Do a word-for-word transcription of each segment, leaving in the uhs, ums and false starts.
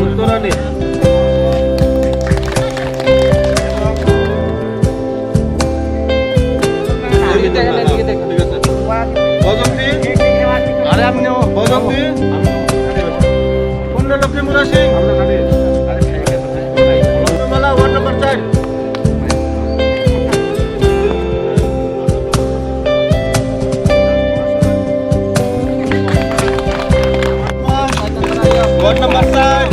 Uttara ni. Bajanti. Bajanti. Purna Lakshmi Murasing. Mala ward number four. Ward number four.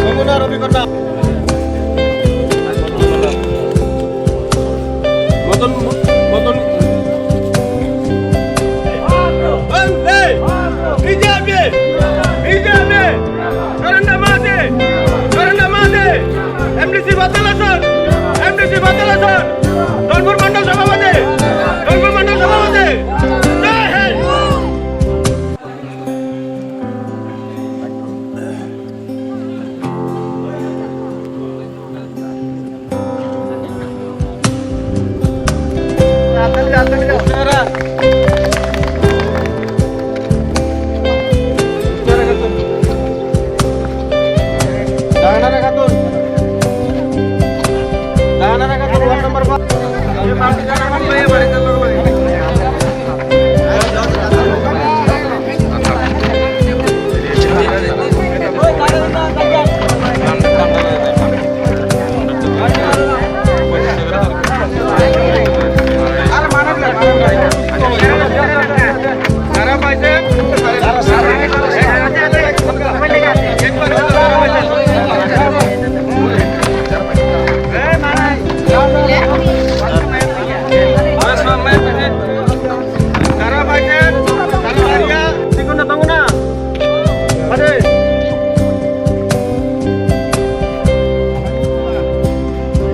Yamuna Ravikanta. Madan, Madan. Hey! B J P! B J P! Narendra Modi! Narendra Modi! M D C Bhattal Hasan! M D C Bhattal Hasan! Dhanpur Mandal Sabhapati! Dhanpur Mandal Sabhapati! Jai Hind!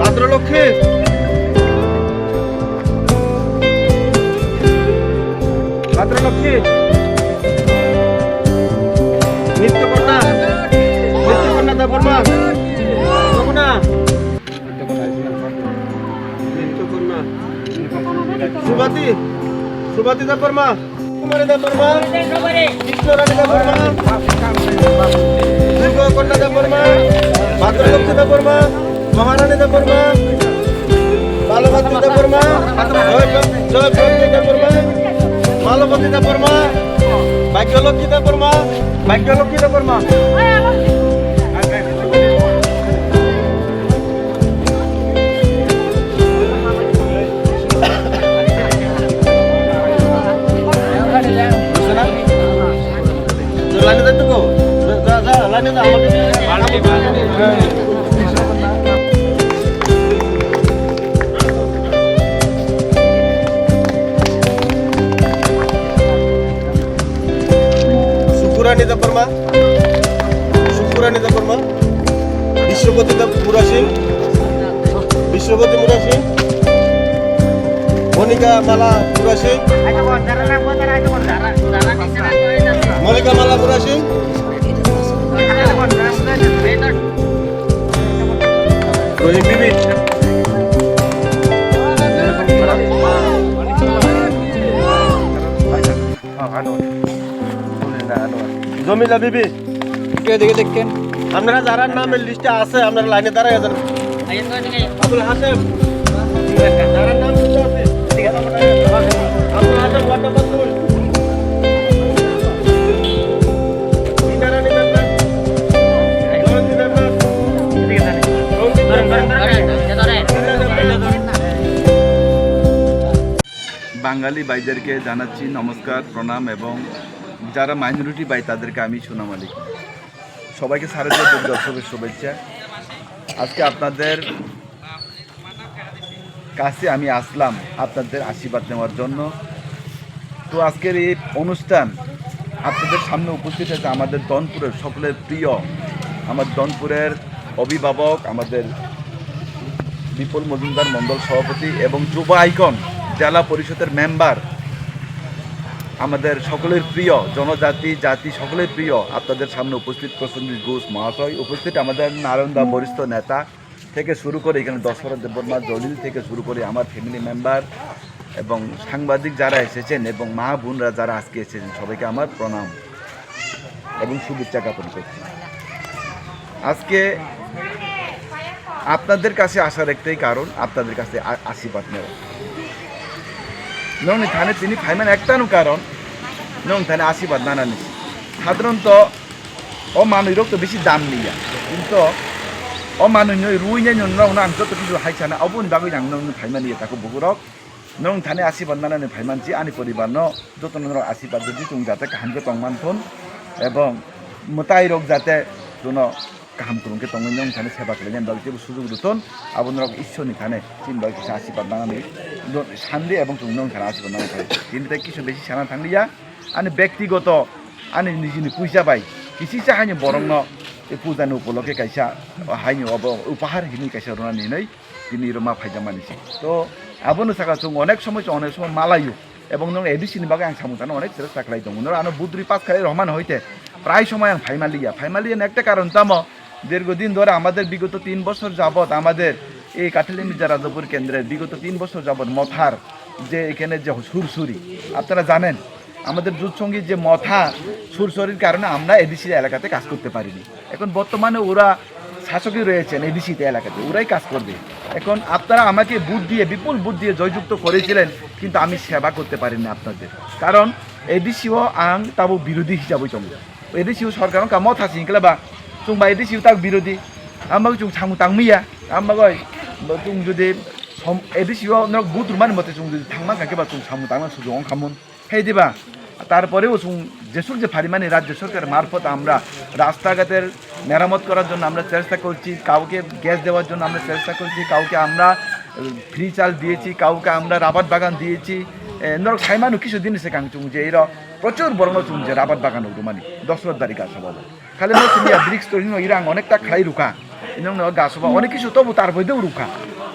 Bhadralokhi. Bhadralokhi. Nityakorna. Nityakorna Debbarma. Nityakorna. Subati. Subati Debbarma. Kumari Debbarma, Krishna Rani Debbarma, Durga Kanya Debbarma, Bhadra Lakshmi Debbarma, Maharani Debbarma, Malabati Debbarma, Joy Bhakti Debbarma, Malabati Debbarma, Bhagya Lakshmi Debbarma, Bhagya Lakshmi Debbarma. Sukurani Debbarma, Sukurani Debbarma, Biswapati Deb Murasing, Biswapati Murasing, Monika Mala Murasing, Monika Mala Murasing, Rohim Bibi. Jamila Bibi. আপনারা যারা নাম এই লিস্টে আছে, আপনারা লাইনে দাঁড়ায় যান। আবুল হাসেম। যারা নাম লিস্টে আছে। আবুল হাসেম, ওয়ার্ড নাম্বার দুই। গীতা রানী দেবনাথ। জয়ন্তী দেবনাথ। রঞ্জিত দেবনাথ। বাঙালি ভাইদেরকে জানাচ্ছি নমস্কার, প্রণাম, এবং যারা মাইনরিটি ভাই তাদেরকে আমি সুনাম আলী। সবাইকে শারদীয় দুর্গোৎসবের শুভেচ্ছা। আজকে আপনাদের কাছে আমি আসলাম আপনাদের আশীর্বাদ নেওয়ার জন্য। তো আজকের এই অনুষ্ঠান আপনাদের সামনে উপস্থিত হয়েছে আমাদের ধনপুরের সকলের প্রিয়, আমার ধনপুরের অভিভাবক, আমাদের বিপুল মজুমদার মণ্ডল সভাপতি এবং যুব আইকন জেলা পরিষদের মেম্বার, আমাদের সকলের প্রিয় জনজাতি জাতি সকলের প্রিয় আপনাদের সামনে উপস্থিত প্রসেনজিৎ ঘোষ মহাশয়, উপস্থিত আমাদের নারায়ণ দা বরিষ্ঠ নেতা থেকে শুরু করে এখানে দশরথ দেববর্মা জলিল থেকে শুরু করে আমার ফ্যামিলি মেম্বার এবং সাংবাদিক যারা এসেছেন এবং মা বোনরা যারা আজকে এসেছেন, সবাইকে আমার প্রণাম এবং শুভেচ্ছা জ্ঞাপন করছি। আজকে আপনাদের কাছে আসার একটাই কারণ, আপনাদের কাছে আ-, আশীর্বাদ নেওয়া। Nongni thani tini phaimani ektano karon, nong thani asibad nanani. Sadharanto o manwi rok to bisi dam niya. Kinto o manwi noi rui nai nong nong ang joto kisu hai sana, oboni bagwi ang nong phaimani ya tako bukurok. Nong thani asibad nanani phaimansi ani poribar no joto nong rok asibad di tung jate kaham ke tong man thun. Ebong mwtai rok jate tuno kaham kwrwng khe tongwi nong thani seba khlainani bagwi teibo sujuk rwthun, abo norok Ishwrni thani chini bagwi kisa asirwad nangani do-, sandi ebong chwng nong thani asirwad nangwi thai. Tini tai kisu besi sana thangliya, ani bektigoto, ani nijini puisa bai kisisa haino borokno tei pujani upolokhe kaisa haino obo upahar hinwi kaisa rwnani hinwi tini rwma phaijakmani se. To abono saka chwng onek somoi chwng onek somoi malaio. Ebong nong A D C ni bagwi ang samung tangna onek chesta khlai tongo. Noro ano budri pass khlai rohman hoite prai somoi ang phaima liya. Phaima liya na ekta karon tamo, দীর্ঘদিন ধরে আমাদের বিগত তিন বছর যাবত আমাদের এই কাঠালিয়া মির্জা রাজাপুর কেন্দ্রের বিগত তিন বছর যাবত মথার যে এখানে যে সুরসুরি, আপনারা জানেন, আমাদের জুট সঙ্গীত যে মথা সুরসুরির কারণে আমরা এডিসি এলাকাতে কাজ করতে পারিনি। এখন বর্তমানে ওরা শাসকে রয়েছেন এডিসি তে এলাকাতে, ওরাই কাজ করবে। এখন আপনারা আমাকে ভোট দিয়ে, বিপুল ভোট দিয়ে জয়যুক্ত করেছিলেন, কিন্তু আমি সেবা করতে পারিনি আপনাদের, কারণ এডিসিও আং তাবো বিরোধী হিসাবে চলবে। এডিসিও সরকার কামো থাসি ইনকলাবা, চুংবা এডিসিও তাক বিরোধী, আমরা চুং সামু তাংমিয়া, আমরা গই চুং যদি এডিসিও নক ভোট রুমানি মতে চুং যদি থাংমা কাকে বা চুং সামু তাংমা সুযোগ খামুন। Hei diba? Tarpore bo chwng jesuk je pharimani rajyo sorkar marphot আমরা রাস্তাঘাটের মেরামত করার জন্য আমরা চেষ্টা করছি, কাউকে গ্যাস দেওয়ার জন্য আমরা চেষ্টা করছি, কাউকে আমরা, আহ, ফ্রি চাল দিয়েছি, কাউকে আমরা রাবার বাগান দিয়েছি। এ, নরক সাইমানো কিছু দিন সে কাং চুং যে এরা প্রচুর বড় চুং যে রাবার বাগান উঠুমানি দশ হাজার দারি গাছ হবো। Khali no simi ya bricks to hino irang onek ta khlai rukha. Inong no gasoba onek kisu tobu tar boi de rukha.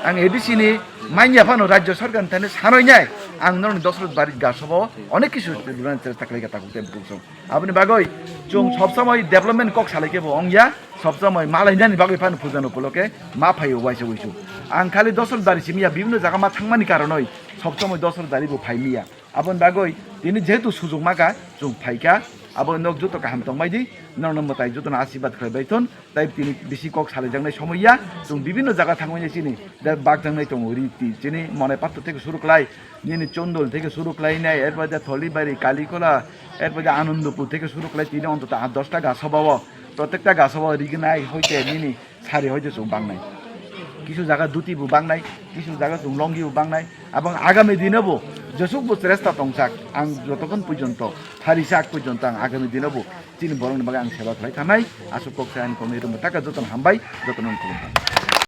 Ang A D C ni manya phano rajyo sarkar ni thani sanoi nai. Ang norni Dosrot bari gasoba onek kisu runa chesta khlai ka takuk te bukusong. Aboni bagoi chwng sob somoi development kok salai ke bo ong ya. Sob somoi malai nani bagoi phano puja no poloke ma phaio waisa waisu. Ang khali Dosrot bari simi ya bibhinno jaga ma thangmani karonoi sob somoi Dosrot bari bo phai miya. Aboni bagwi tini jehetu sujukma kha, chwng phaikha, abo nok joto kaham tongbai di, nokno mwtai jotono asirwad khlaibai thun, tai tini bisi kok salaijaknai somoi ya, chwng bibhinno jaga thangmani chini, da bakjaknai tongo riti, chini Monai Pattor theke suru khlai, nini Chondol theke suru khlainai, erpore da Tholibari, Kalikola, erpore da Anandapur theke suru khlai, tini ontoto aa dosta gasoba o, protekta gasoba o rignai hoite nini, sari hoite chwng bangnai. Kisu jaga dhuti bo bangnai, kisu jaga chwng longi bo bangnai. Abang agami dino bo jesuk bo chesta tongsak, ang jotokhon porjonto, phari sak porjonto ang agami dino bo chini borokni bagwi ang seba khlai thanai. Aswk kok sai ani komai rwmwi taka jotono hambai, jotono ang khulumkha.